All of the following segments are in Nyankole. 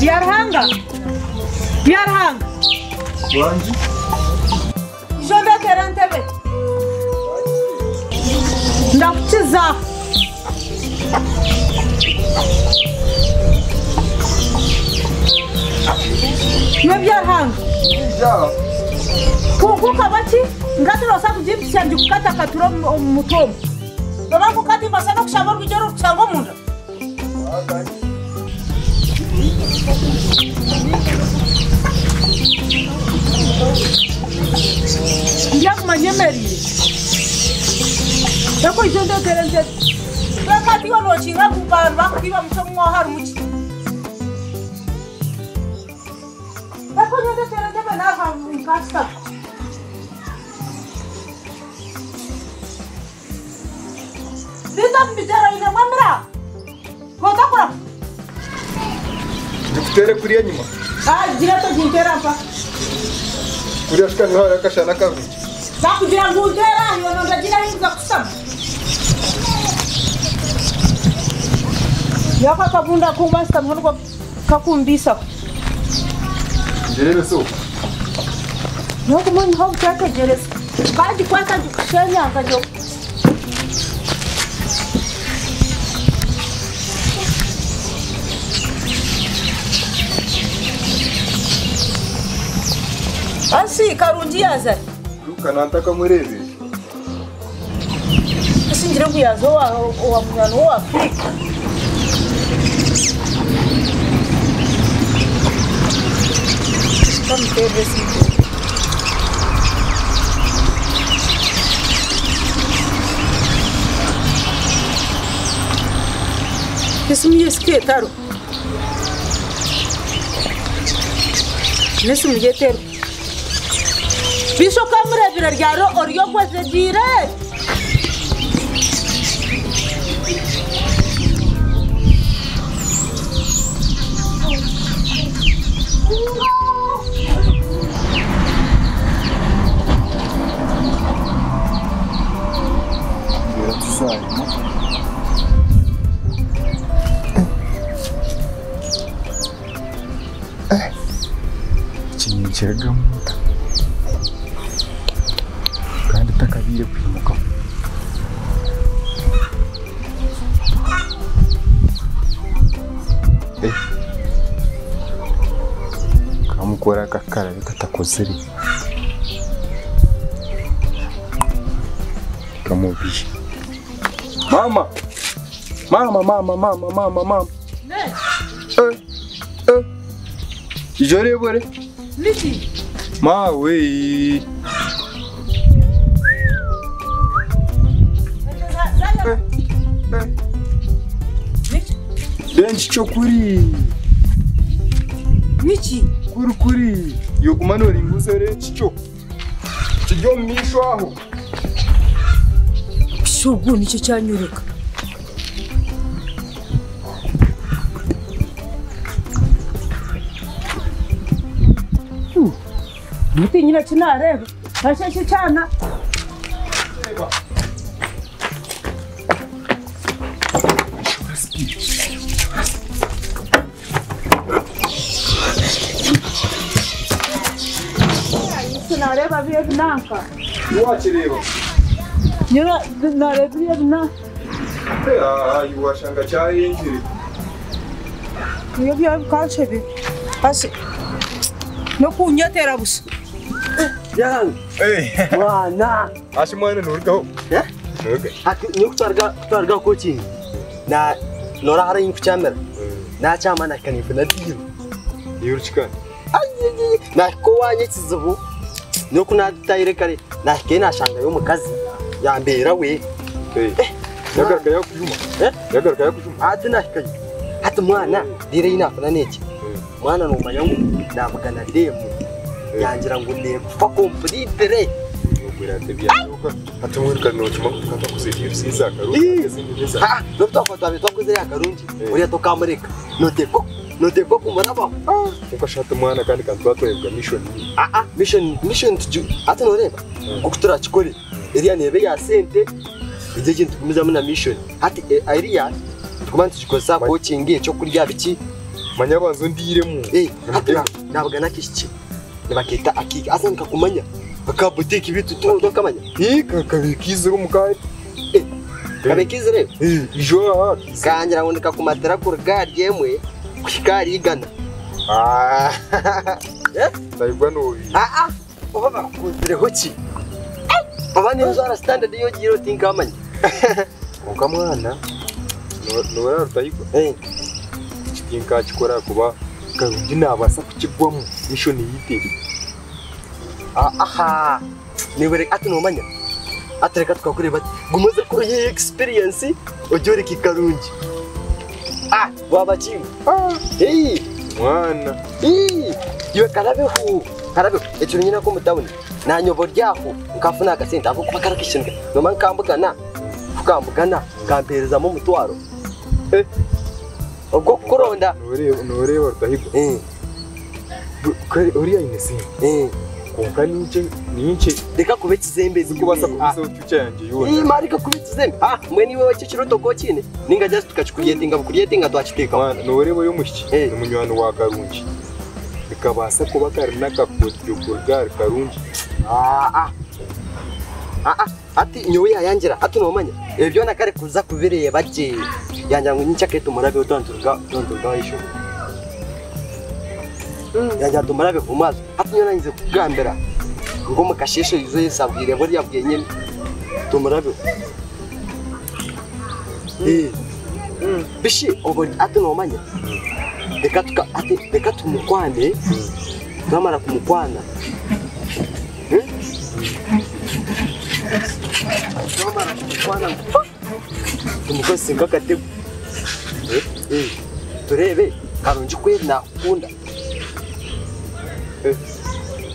Byaruhanga! Byaruhanga! Wangi. Ija ondeetere entebe. Ndakukiza. Iwe Byaruhanga. Ija. Kwonka okaba ki? Nkati noosa kugimpitsya ngikukatakature omu mutwe omu. Oba ngu kati mbaasa n'okushaba orwigi orurikushanga omunda? Ndyaguma nyemereire. Reka oije ondeetere entebe. Reka hati iwe nookinga ngu bantu bakukwiba muki omu mwoha harimu ki? Reka oije ondeetere entebe naaruha nkashutama. Beitu omu bigyere oinemu emira? Otakuraho. Ndikuteere kuriya enyima. Gira toginteera mpa. Kuriya shuka niho hariho akashana karungi. Bakugira ngu nteere aha iwe nondagira ahi nza kushutama. Nyowe ako akabunda aku mba nshutamiho niko kakumbaisaho. Ngireebe so. Nyowe guma onyihe obukyetegyereza. Nkagikwata ngikushenya nka. Asi Karungi yaaza hi? Luka nantakamureebire. Asi ngire ngu yaaza owa munywani we owa Afrika. Bamuteerere esimu. Esimu ye sika etariho. N'esimu ye eteriho. Beitu okamureebire ryari ori ogwejegyeire? Eki ninkirigamu nta kandi takabaire kwimukaho. Kamukora aka karabe katakozire kamubi. Mama! Mama, mama, mama, mama, mama. Eh, eh. Ija oreebe ore. Niki? Maawe. Eh, eh. Benki kyo kuri. Niki? Kuri kuri. Yoguma noringuza ore ekikyo. Kiri omu maisho aho. Shi ogu nikyo kyanyoreka. Tinyine eki naareeba. Haza eki ekyana. Naareeba biri ebinanka. Wakireeba? Naareeba biri ebinanka. Iwe washanga kyayengire. Nibyo byabikanshebire. Hasi n'okunyetera busha. Mwana. Ashi mwana norugaho. Eh? Noruga. Hati nyowe kutwarga kutwarga coaching na nora hariya nkukyamira nakyama nahika ninfuna deal. Iwe orikikana. Nahika owanye ekizibu nyowe kunatahire kare nahikayo nashangayo omukazi yambeera we. Eh. Yagaruka yakujuma. Eh? Yagaruka yakujuma. Hati nahikayo hati mwana deal eyi nafuna negi mwana nomanya ngu nabugana demu yangira ngu nekufa completely. Hati mbwenu kare nokimanya ngu tukaba twakozire deal eza Karungi ezindi neza. Haa nobu twakuba twabaire twakozire eya Karungi oriya tokamureka noteekwa noteekwa kumurabaho. Kwonka shi hati mwana kandi ka nituba twayebwa mission. Aa mission mission tugi hati noreeba nkoku turakikore eriya neeba eya sente egi egi nitugumizamu na mission hati eriya nituba nitugikozesa coaching ekyokurya biki. Manya abanza ondiiremu. Eh, hati nabugana akishiki nibaketa akiki asa nkakumanya aka boutique bitu tokamanya. Kabikiizire omu ka. Kabikizire? Ijo aha. Kangira ngu nikakumatira kuruga ahari emwe kuhika ahari igana. Ndayigwa nobi. Ah ah, oba bakuzireho ki? Oba ninjwara standard yogiire oti nkamanya. Konka mwana nora Rutahigwa. Tinkakikora kuba Karungi nabaasa kukigwamu mission yiite. Aha, niwe ati nomanya. Ati reka tukakureba ati gumaze kuri iyi experience ojyoreka Karungi. Ah, waba kimwe. Hey, mwana. Iwe karabeho. Karabeho. Ekiro nyina ko mutawuni. Nanyobo ryaho nkafuna akasente ako kuba karakishinga. Noma nkambugana. Tukambugana kamperezamo umutwaro. Ubwo kuronda noreba Rutahigwa. Uriya Innocent. Konka ninche reka kuba ekizembe zikubasa kubisa future yanje yona. Ima reka kuba ekizembe. Ah, mwe niwe wakikiroto ko kine. Ninga just tukakikuyetinga bukuryetinga twakiteka. Mwana noreba yo mushiki ni munywani wa Karungi. Bikabasa kuba kari n'akakodyo kurugari Karungi. Ah. Ati nyowe yayangira ati nomanya. Ebyo nakare kuza kubireba je. Yangira ngo nyincha ketu murabe utanturuga isho. Yangira tumurabe umazi. Ati nyo nangize kugambira. Ngo mukasheshe izo yesabwire bori yabwiye nyene. Tumurabe. Bishi obo ati nomanya. Reka tuka ati reka tumukwane. Twamara kumukwana. Twamara kumukwana. Tumukosi nkakatego. Turebe Karungi kweri nakukunda.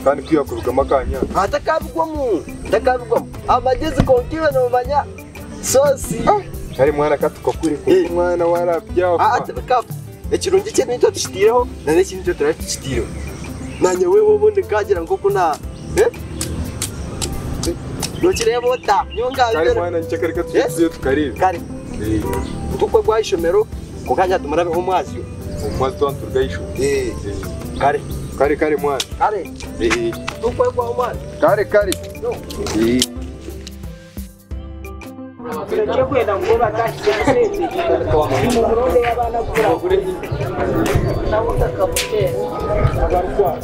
Kandi kwiyakurugamo akanya. Atakabigwamu. Atakabigwamu. Amagezi konkiwe nomanya sosi. Kari mwana katukakure kuko mwana warabyafa. Ati bikafu. Ekirungi kye nicyo tushitireho na n'ikindi nicyo turashitireho. Nanye wewe ubundi kagira ngo kuna nokireba ota nyonga kari mwana nce reka tuziye tukarebe. Kari. Utukwe kwa ishomero kukanya tumurabe umwazi. Umwazi twanturga isho. Kare. Kare kare mwana. Kare. Tukwe kwa umwazi. Kare kare. Kwenda ngo batashyize sente mu murongo y'abana kura nabo kakabutera abarwa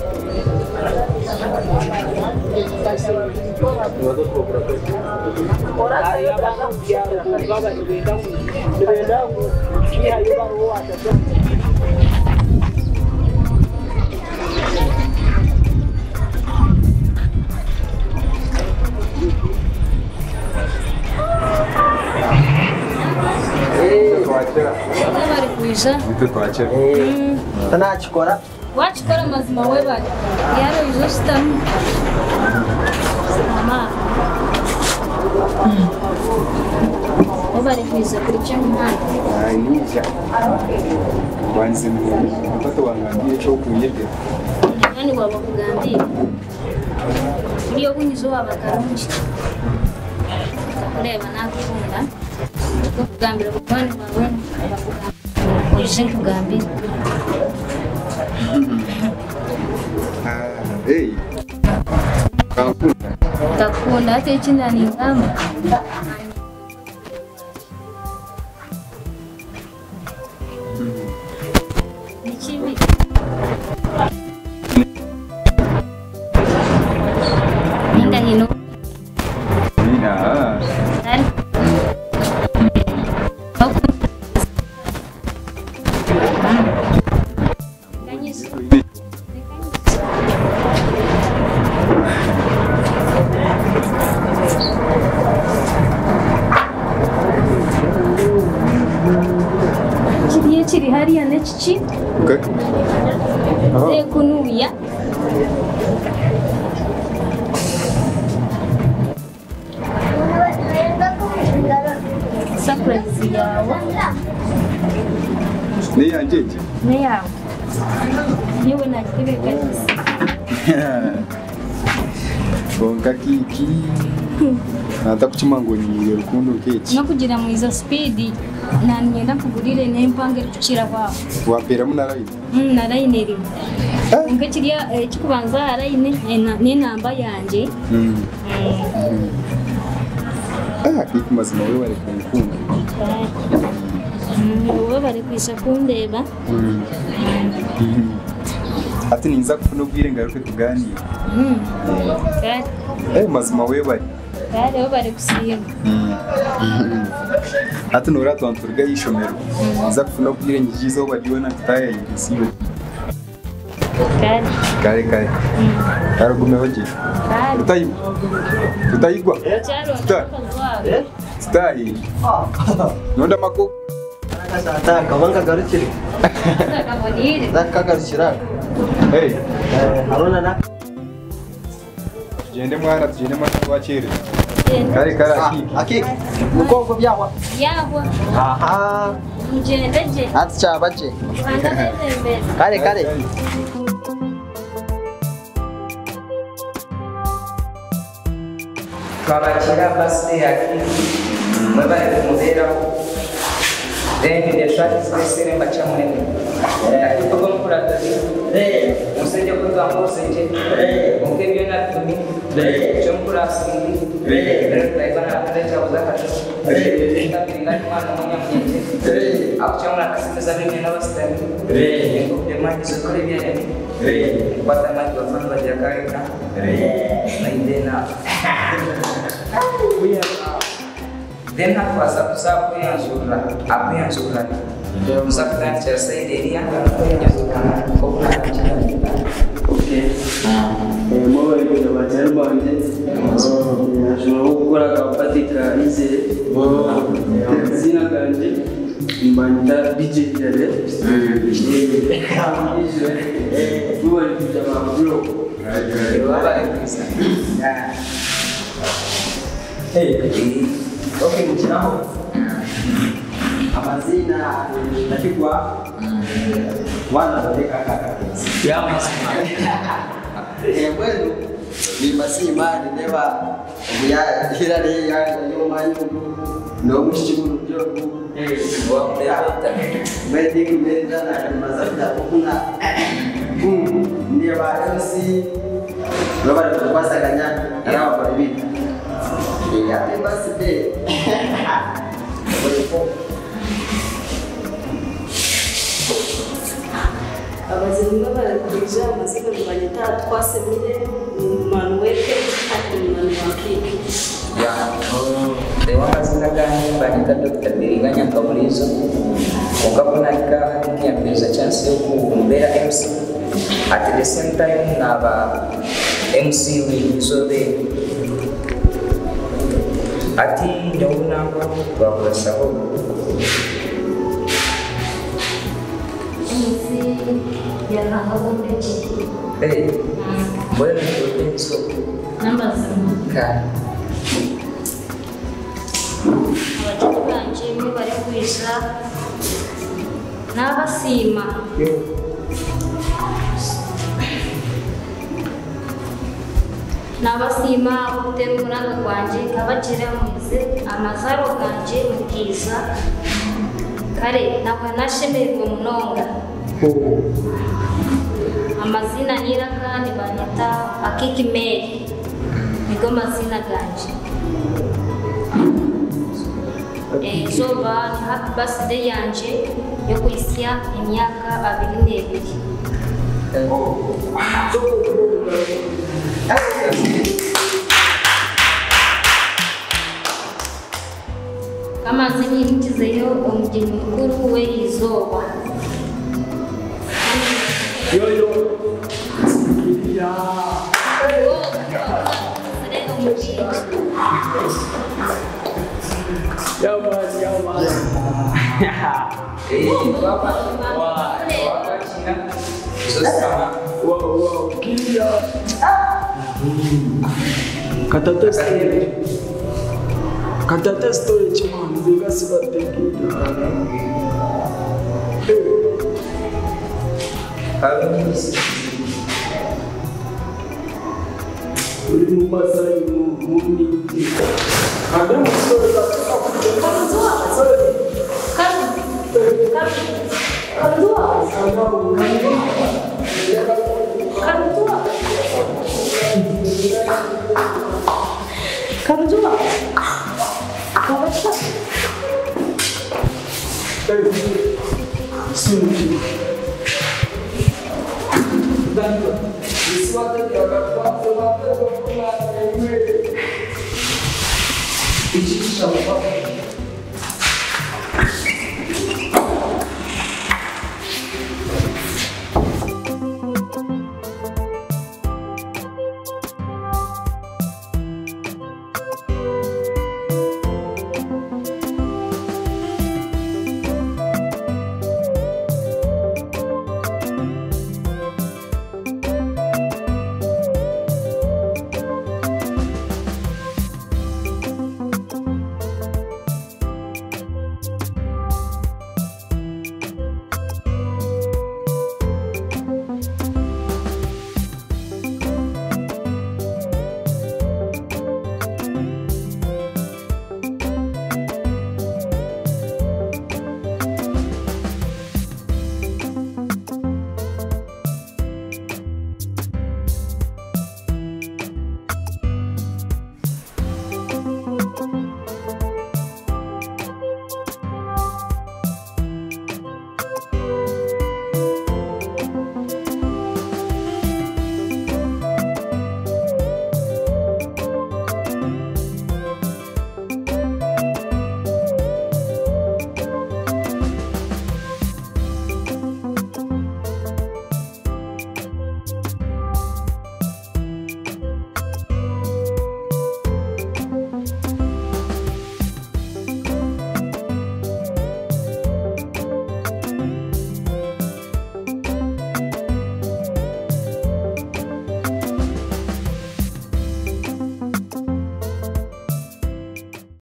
Tanachikora. Wachikora mazima webale. Yaro izoshitamu. Mama. Webale kuiza kuricha mwana. Ayija. Kwanza mimi mtoto wangambie cyo kunyete. Nani waba kugambira? Uriyo kunyizo waba Karungi. Kureba nakukunda. Kugambira mwana wawe bakugambira. Uje kugambira. Hey. Takunda ate ekina ningamba. Nikibi. Ninga hino. Nina. Kiri hariya n'ekiki? Okay. Kunuya. Surprise yawe. Ni yanje nje. Ni yawe. Niwe nakitebekanisa. Bonka kiki. Nata kuchima ngo ni rukundo keki. No kugira mwiza speed. Naninyenda nkugurire n'empanga erikukira aho. Wampeeramu na layini? Na layini erimu. Kwonka ekiri ekikubanza aha layini n'enamba yangye. Ah, Kiki mazima webare kunkunda. Webare kwija kundeeba. Hati ninza kufuna obwire ngaruke tuganire. Kare. Eh, mazima webare. Kare webare kusiima. Hati noora twanturiga y'ishomero. Ninza kufuna obwire nyijize aho bari na tutayayirisiwe. Kare. Kare kare. Kare ugumeho gye. Kare. Tutayigwa. Tutayigwa. Kyaro Tuta. Tutahi. Nonda mako. Kaba nkagarukire. Kabonire. Nakagarukira. Hey, Haruna na tugende mwana, tugende mwana twakire. Kare kare akiki. Akiki. Mukongo byahwa. Yahwa. Aha. Mugyende gye. Ati kyaba gye. Ruhanga abebembere. Kare kare. Twabakira birthday ya Kiki mwebale kumubeeraho then the track is besere mbaca munene akikogo mukuratari musejje kutwamba omusejje onka ebyona tumi kyomukurasindi rero tutaiba nakunda ekyabuza akaco kabiringani mwana omunyamunyenje akukyamura akasimeza bemye n'abasitami enkokudemanyizo kora ebyaremi kwata amani bafana bagira kareka naidena then hatwaza kuza kweyanzurura akweyanzurura kuza kutandikira sayidi eriya Mwabari kuja bakyali bange nashobora gukora akapati ka Izere. Amazina ganje mbanyita DJ Jare. Mwabari kuja ba bro. Wabari kuza. Okay, mukiraho. Amazina ndakigwa. Wana bateka kaka. Mbwenu nimbasiima nindeeba obuyahirare y'omwanya ogu n'omushiki ogu mbwenu ndikumeza okuna ndeeba MC baba bari n'abakora ibintu happy birthday. Abazima barakwija amazina nibanyeta Twasemire Manuweke ati Manu wa Kiki. Lewa amazina gange banyita Dr. Biringanya Kabulizo konka kunahika nkiyampereza chance yokumbera MC at the same time naba MC w'inzobe ati nyowe nangwa twakurasaho MC yahangagombeki. Eh, mbwenu nikutenso N'amazima. kare. Abagenyi banje mwe bari kwija n'abasiima. N'abasiima okutera omuranga gwangye nkabagira mwize amazaro gangye mukiiza kare nahwa nashemererwa munonga. Amazina n'iraka nibanyeta Akiki Mary nigo mazina gangye. Eizooba ni happy birthday yangye y'okuhisya emyaka 22. Kamanzi nihikizeyo omugyenyi mukuru w'eizooba. Yoyo. Yaman, yaman. Wow, wow, kia. Katate storage. Katate storage man, nze sibategeera. Uri mu masayi mu nini. Katate storage.